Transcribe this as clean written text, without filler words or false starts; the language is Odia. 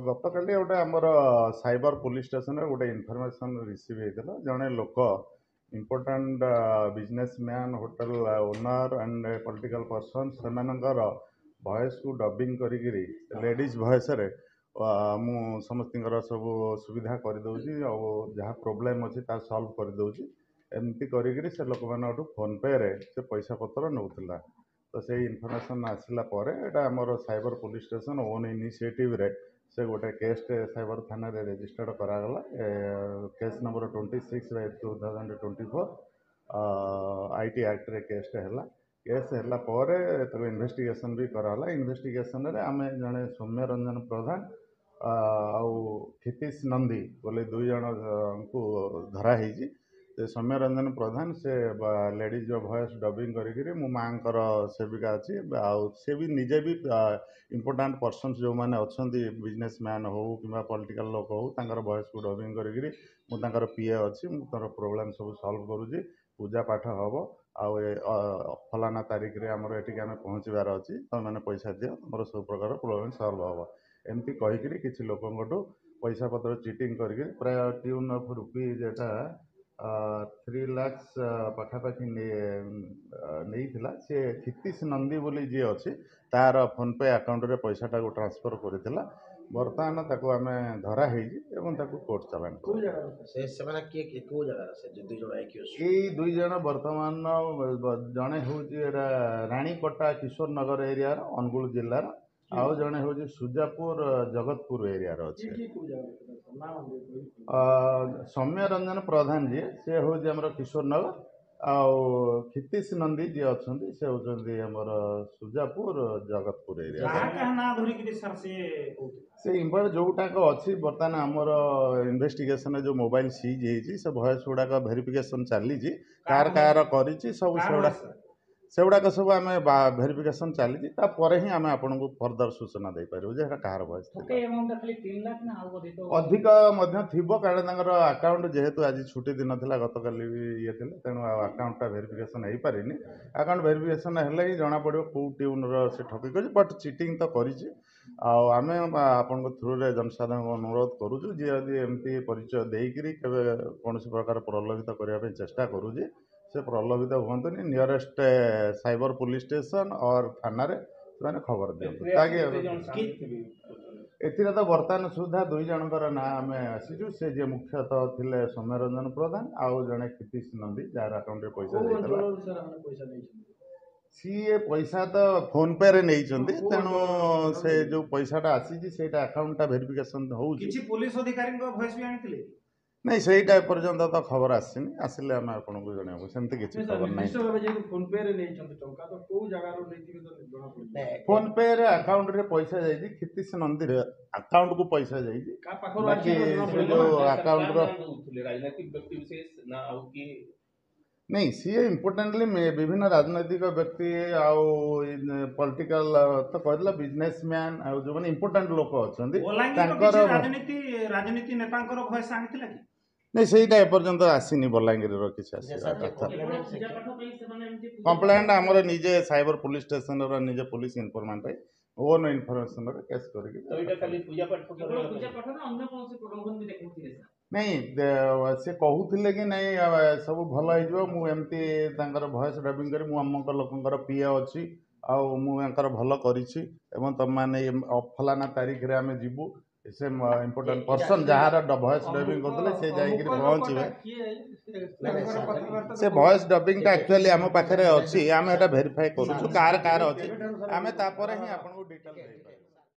ଗତକାଲି ଗୋଟେ ଆମର ସାଇବର ପୋଲିସ ଷ୍ଟେସନରେ ଗୋଟେ ଇନଫର୍ମେସନ୍ ରିସିଭ୍ ହେଇଥିଲା। ଜଣେ ଲୋକ, important businessman, hotel owner and political person, ସେମାନଙ୍କର ଭଏସ୍କୁ ଡବିଂ କରିକିରି ଲେଡ଼ିଜ୍ ଭଏସ୍ରେ ମୁଁ ସମସ୍ତଙ୍କର ସବୁ ସୁବିଧା କରିଦେଉଛି ଆଉ ଯାହା ପ୍ରୋବ୍ଲେମ୍ ଅଛି ତାହା ସଲ୍ଭ କରିଦେଉଛି, ଏମିତି କରିକିରି ସେ ଲୋକମାନଙ୍କଠୁ ଫୋନ୍ପେରେ ସେ ପଇସା ପତ୍ର ନେଉଥିଲା। ତ ସେଇ ଇନଫର୍ମେସନ୍ ଆସିଲା ପରେ ଏଇଟା ଆମର ସାଇବର ପୋଲିସ ଷ୍ଟେସନ୍ ଓନ୍ ଇନିସିଏଟିଭ୍ରେ ସେ ଗୋଟେ କେସ୍ଟେ ସାଇବର ଥାନାରେ ରେଜିଷ୍ଟର୍ଡ଼ କରାଗଲା, case number 26/2024। IT ଆକ୍ଟରେ କେସ୍ଟେ ହେଲା। କେସ୍ ହେଲା ପରେ ତାକୁ ଇନଭେଷ୍ଟିଗେସନ୍ ବି କରାଗଲା। ଇନଭେଷ୍ଟିଗେସନ୍ରେ ଆମେ ଜଣେ ସୌମ୍ୟ ରଞ୍ଜନ ପ୍ରଧାନ ଆଉ କ୍ଷିତୀଶ ନନ୍ଦୀ ବୋଲି ଦୁଇ ଜଣଙ୍କୁ ଧରା ହେଇଛି। ସେ ସୌମ୍ୟ ରଞ୍ଜନ ପ୍ରଧାନ ସେ ଲେଡ଼ିଜ୍ର ଭଏସ୍ ଡବିଂ କରିକିରି ମୁଁ ମାଆଙ୍କର ସେବିକା ଅଛି ଆଉ ସେ ବି ନିଜେ ବି ଇମ୍ପୋର୍ଟାଣ୍ଟ ପର୍ସନ୍ସ ଯେଉଁମାନେ ଅଛନ୍ତି, ବିଜନେସ୍ ମ୍ୟାନ୍ ହଉ କିମ୍ବା ପଲିଟିକାଲ୍ ଲୋକ ହଉ, ତାଙ୍କର ଭଏସ୍କୁ ଡବିଂ କରିକିରି ମୁଁ ତାଙ୍କର ପିଏ ଅଛି, ମୁଁ ତାଙ୍କର ପ୍ରୋବ୍ଲେମ୍ ସବୁ ସଲ୍ଭ କରୁଛି, ପୂଜା ପାଠ ହେବ ଆଉ ଏ ଫଲାନା ତାରିଖରେ ଆମର ଏଠିକି ଆମେ ପହଞ୍ଚିବାର ଅଛି, ତୁମେମାନେ ପଇସା ଦିଅ, ତୁମର ସବୁ ପ୍ରକାର ପ୍ରୋବ୍ଲେମ୍ ସଲ୍ଭ ହେବ, ଏମିତି କହିକିରି କିଛି ଲୋକଙ୍କଠୁ ପଇସା ପତ୍ର ଚିଟିଂ କରିକିରି ପ୍ରାୟ ଟ୍ୟୁନ୍ ଅଫ୍ ରୁପିଜ୍ ଏଟା 3 ଲାକ୍ସ ପାଖାପାଖି ନେଇଥିଲା। ସେ କ୍ଷିତୀଶ ନନ୍ଦୀ ବୋଲି ଯିଏ ଅଛି, ତାର ଫୋନ୍ପେ ଆକାଉଣ୍ଟରେ ପଇସାଟାକୁ ଟ୍ରାନ୍ସଫର୍ କରିଥିଲା। ବର୍ତ୍ତମାନ ତାକୁ ଆମେ ଧରା ହେଇଛି ଏବଂ ତାକୁ କୋର୍ଟ ଚାଲାଣ। କୋଉ ଜାଗାର? ସେ ସେମାନେ କିଏ କିଏ, କୋଉ ଜାଗାର ସେ ଯୋଉ ଦୁଇ ଜଣ ଆକ୍ୟୁଜ୍? ଏଇ ଦୁଇ ଜଣ ବର୍ତ୍ତମାନ ଜଣେ ହେଉଛି ଏଇଟା ରାଣୀକଟା କିଶୋର ନଗର ଏରିଆର, ଅନୁଗୁଳ ଜିଲ୍ଲାର, ଆଉ ଜଣେ ହେଉଛି ସୁଜାପୁର ଜଗତପୁର ଏରିଆର ଅଛି। କିଏ କିଏ, କୋଉ ଜାଗାର ନାଁ କହିବେ? ସୌମ୍ୟ ରଞ୍ଜନ ପ୍ରଧାନ ଯିଏ, ସେ ହେଉଛି ଆମର କିଶୋର ନଗର, ଆଉ କ୍ଷିତୀଶ ନନ୍ଦୀ ଯିଏ ଅଛନ୍ତି, ସେ ହେଉଛନ୍ତି ଆମର ସୁଜାପୁର ଜଗତପୁର ଏରିଆ। କାହା କାହା ନାଁ ଧରିକିରି ସାର୍ ସିଏ କହୁଥିଲେ? ସେ ଇମ୍ପୋର୍ଟ ଯେଉଁଟାକ ଅଛି, ବର୍ତ୍ତମାନ ଆମର ଇନଭେଷ୍ଟିଗେସନରେ ଯେଉଁ ମୋବାଇଲ ସିଜ୍ ହେଇଛି, ସେ ଭଏସ୍ ଗୁଡ଼ାକ ଭେରିଫିକେସନ୍ ଚାଲିଛି, କାହାର କାହାର କରିଛି ସବୁ କାହାର ସେଗୁଡ଼ା voice, sir? ସେଗୁଡ଼ାକ ସବୁ ଆମେ ଭେରିଫିକେସନ୍ ଚାଲିଛି। ତାପରେ ହିଁ ଆମେ ଆପଣଙ୍କୁ ଫର୍ଦର ସୂଚନା ଦେଇପାରିବୁ ଯେ ଏଇଟା କାହାର ଭଏସ୍ ଥିଲା। ଠକେଇ ଆମାଉଣ୍ଟଟା ଖାଲି 3 ଲାଖ ନା ଆଉ ଅଧିକ? ଅଧିକ ମଧ୍ୟ ଥିବ, କାରଣ ତାଙ୍କର ଆକାଉଣ୍ଟ ଯେହେତୁ ଆଜି ଛୁଟି ଦିନ ଥିଲା, ଗତକାଲି ବି ଇଏ ଥିଲା, ତେଣୁ ଆଉ ଆକାଉଣ୍ଟଟା ଭେରିଫିକେସନ୍ ହେଇପାରିନି। ଆକାଉଣ୍ଟ ଭେରିଫିକେସନ୍ ହେଲେ ହିଁ ଜଣାପଡ଼ିବ କେଉଁ ଟ୍ୟୁନ୍ର ସେ ଠକେଇ କରିଛି। ବଟ୍ ଚିଟିଂ ତ କରିଛି। ଆଉ ଆମେ ଆପଣଙ୍କ ଥ୍ରୁରେ ଜନସାଧାରଣଙ୍କୁ ଅନୁରୋଧ କରୁଛୁ, ଯିଏ ଯଦି ଏମିତି ପରିଚୟ ଦେଇକରି କେବେ କୌଣସି ପ୍ରକାର ପ୍ରଲୋଭିତ କରିବା ପାଇଁ ଚେଷ୍ଟା କରୁଛି, ସେ ପ୍ରଲୋଭିତ ହୁଅନ୍ତୁନି। ନିୟରେଷ୍ଟ ସାଇବର ପୋଲିସ ଷ୍ଟେସନ ଅର୍ ଥାନାରେ ସେମାନେ ଖବର ଦିଅନ୍ତୁ ତାକି। ଏଥିରେ ତ ବର୍ତ୍ତମାନ ସୁଦ୍ଧା ଦୁଇ ଜଣଙ୍କର ନାଁ ଆମେ ଆସିଛୁ। ସେ ଯିଏ ମୁଖ୍ୟତଃ ଥିଲେ ସୌମ୍ୟରଞ୍ଜନ ପ୍ରଧାନ ଆଉ ଜଣେ କ୍ଷିତୀଶ ନନ୍ଦୀ, ଯାହାର ଆକାଉଣ୍ଟରେ ପଇସା କୋଉ ଯାଇଥିଲା। ଅଞ୍ଚଳରୁ ସାର୍ ମାନେ ପଇସା ନେଇଛନ୍ତି? ସିଏ ପଇସା ତ ଫୋନ୍ପେରେ ନେଇଛନ୍ତି। କୋଉ ତେଣୁ ଅଞ୍ଚଳରୁ? ସେ ଯେଉଁ ପଇସାଟା ଆସିଛି, ସେଇଟା ଆକାଉଣ୍ଟଟା ଭେରିଫିକେସନ୍ ହେଉଛି। କିଛି ପୋଲିସ ଅଧିକାରୀଙ୍କ ଭଏସ୍ ବି ଆଣିଥିଲେ? ନାଇଁ, ସେଇଟା ଏପର୍ଯ୍ୟନ୍ତ ତ ଖବର ଆସିନି। ଆସିଲେ ଆମେ ଆପଣଙ୍କୁ ଜଣାଇବୁ। ସେମିତି କିଛି ନାଇଁ ସାର୍, ଖବର ନାହିଁ। ନିର୍ଦ୍ଦିଷ୍ଟ ଭାବେ ଯେହେତୁ ଫୋନ ପେ ରେ ନେଇଛନ୍ତି ଟଙ୍କା, ତ କୋଉ ଜାଗାରୁ ନେଇଥିବେ ତ ଜଣା ପଡିବ। ଫୋନ୍ପେରେ ଆକାଉଣ୍ଟରେ ପଇସା ଯାଇଛି, କ୍ଷିତୀଶ ନନ୍ଦୀର ଆକାଉଣ୍ଟକୁ ପଇସା ଯାଇଛି। କାହା ପାଖରୁ ବାକି ଆସିଛି ଜଣା ସେ ପଡିବ। ଯେଉଁ ଆକାଉଣ୍ଟର ଦଉଥିଲେ ରାଜନୈତିକ ବ୍ୟକ୍ତି ବିଶେଷ ନା ଆଉ କିଏ? ନାଇଁ, ସିଏ ଇମ୍ପୋର୍ଟାଣ୍ଟଲି ବିଭିନ୍ନ ରାଜନୈତିକ ବ୍ୟକ୍ତି ଆଉ ପଲିଟିକାଲ ତ କହିଥିଲା, ବିଜନେସ୍ ମ୍ୟାନ୍ ଆଉ ଯେଉଁମାନେ ଇମ୍ପୋର୍ଟାଣ୍ଟ ଲୋକ ଅଛନ୍ତି ବଲାଙ୍ଗୀରର ତାଙ୍କର କିଛି ରାଜନୀତି ନେତାଙ୍କର ଭଏସ୍ ଆଣିଥିଲା କି? ନାଇଁ, ସେଇଟା ଏପର୍ଯ୍ୟନ୍ତ ଆସିନି। ବଲାଙ୍ଗୀରର କିଛି ଆସିବା ସାର୍, କଥା। କେବଳ ପୂଜା ପାଠ ପାଇଁ ସେମାନେ ଏମିତି ପୂଜା କମ୍ପ୍ଲେଣ୍ଟ ଆମର ନିଜେ ସାଇବର ପୋଲିସ ଷ୍ଟେସନର ନିଜେ ପୋଲିସ ଇନଫର୍ମାଣ୍ଟ ଓନ୍ ଇନଫର୍ମେସନରେ କେସ୍ କରିକି। ତ ଏଇଟା ଖାଲି ପୂଜା ପାଠ କେବଳ କରିବା ପୂଜା ପାଇଁ? ପାଠ ନା ଅନ୍ୟ କୌଣସି ପ୍ରଲୋଭନ ବି ଦେଖାଉଥିଲେ ସାର୍? ନାଇଁ, ସେ କହୁଥିଲେ କି ନାଇଁ, ସବୁ ଭଲ ହେଇଯିବ, ମୁଁ ଏମିତି ତାଙ୍କର ଭଏସ୍ ଡବିଂ କରି ମୁଁ ଅମକ ଲୋକଙ୍କର ପିଏ ଅଛି ଆଉ ମୁଁ ୟାଙ୍କର ଭଲ କରିଛି ଏବଂ ତମମାନେ ଫଲାନା ତାରିଖରେ ଆମେ ଯିବୁ। ସେ ଇମ୍ପୋର୍ଟାଣ୍ଟ ପର୍ସନ୍ ଯାହାର ଭଏସ୍ ଡବିଂ କରୁଥିଲେ, ସେ ଯାଇକିରି ଅମୁକ ପହଞ୍ଚିବେ। ଲୋକଟା କିଏ ସେ ନାଇଁ, ତାଙ୍କର ସାର୍, କଥାବାର୍ତ୍ତା ସେ ଭଏସ୍ ଡବିଂଟା ଆକ୍ଚୁଆଲି ଆମ ପାଖରେ ଅଛି। ଆମେ ଏଟା ଭେରିଫାଏ କରୁଛୁ କାହାର କାହାର ଅଛି। କେବେଠାରୁ ସାର୍ ଆମେ ତାପରେ ହିଁ ଆପଣଙ୍କୁ ଡିଟେଲ୍ ଦେଇପାରିବୁ।